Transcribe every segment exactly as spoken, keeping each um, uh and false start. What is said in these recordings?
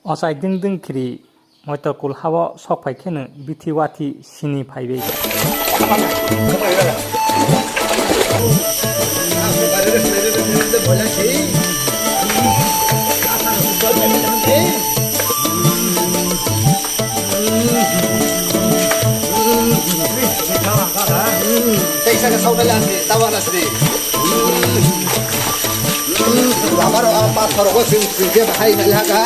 Ochai ding ding khiri moitor kulhao sok phai kheno bithi wathi sini phaibai. Tei saka saudali asli, tawa asli. Labar, ah, pathor ko sing, sing ke bahai na laga.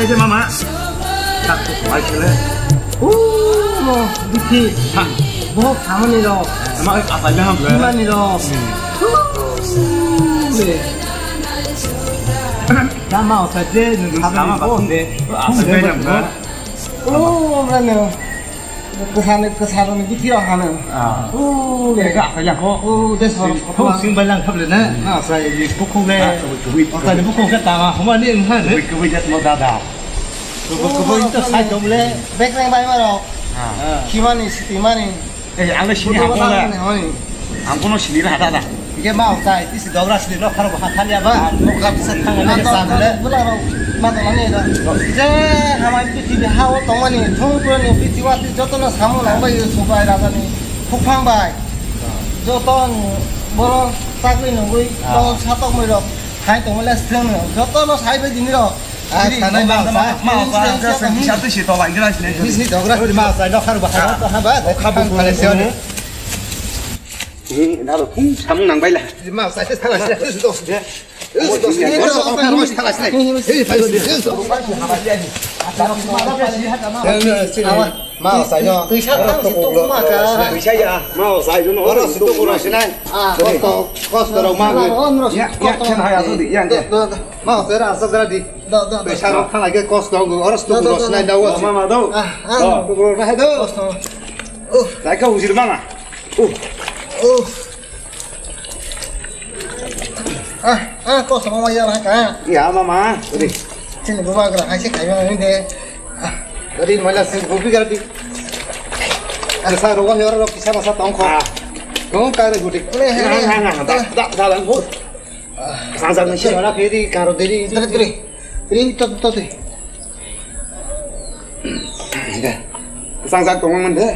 Mama. Tak tu kawai kele. Uh, mo, bithi. Ha. Bohok samani rok. Ama apa nya ham le? Samani rok. Dama osa je, nung sama ba de. Apa nya ham le? Oh, mana? Kwsani, kwsarokni bithi rok hano. Ah. Oh, le. Ka apa nya ko? Oh, de so. Ko sing ba lang khap le na. Na sa ye ko ko le. Osa ni ko ko ka ta ma, homa ni ha ne. Ko ko jat mo dada. Kubui kubui to sai tong le. Bekreng bai maro. Ah. Khimani, sitimani. Eh, ang le sini hapong le. Ang kono sini le hata da. Ike ma utai, tisi dogra sini lo kharo ha khali aba. Mo ka tisa thang le sa le. Bula ro, ma to mani da. Je hamai prithibi ha o tongmani, thung purani prithibi ati joto no samung nang bai subai raja ni. Khukphang bai. Joto ang borok chakri nungwi, ah, to satok mui rok hai tongmani le streng no. Joto no sai bai dini rok. Ah, sanai ma sa. Ma sa, sa, sa, sa, sa, to lai gra sini. Bisi dogra ma sa, no kharu ba, ha ba. O khabu khabu khabu. Ni dalo phung samung nang bai la. Ma sa, sa, sa, sa. Ah, ah, kosong ma ya ka. Ya, mama. Ri. Sini bubagra, hai se kaiba ni de. Ah, ri mala sini bubi gardi. Asa rogo hero ro kisa masa tong kho. Ah. Kong kare gudik. Ri, ri, ri. Na, na, na, na. Da, da, da, da. Sang sang ni se mala pheri karo deri. Deri, deri. Ri to to de. Sang sang tong man de.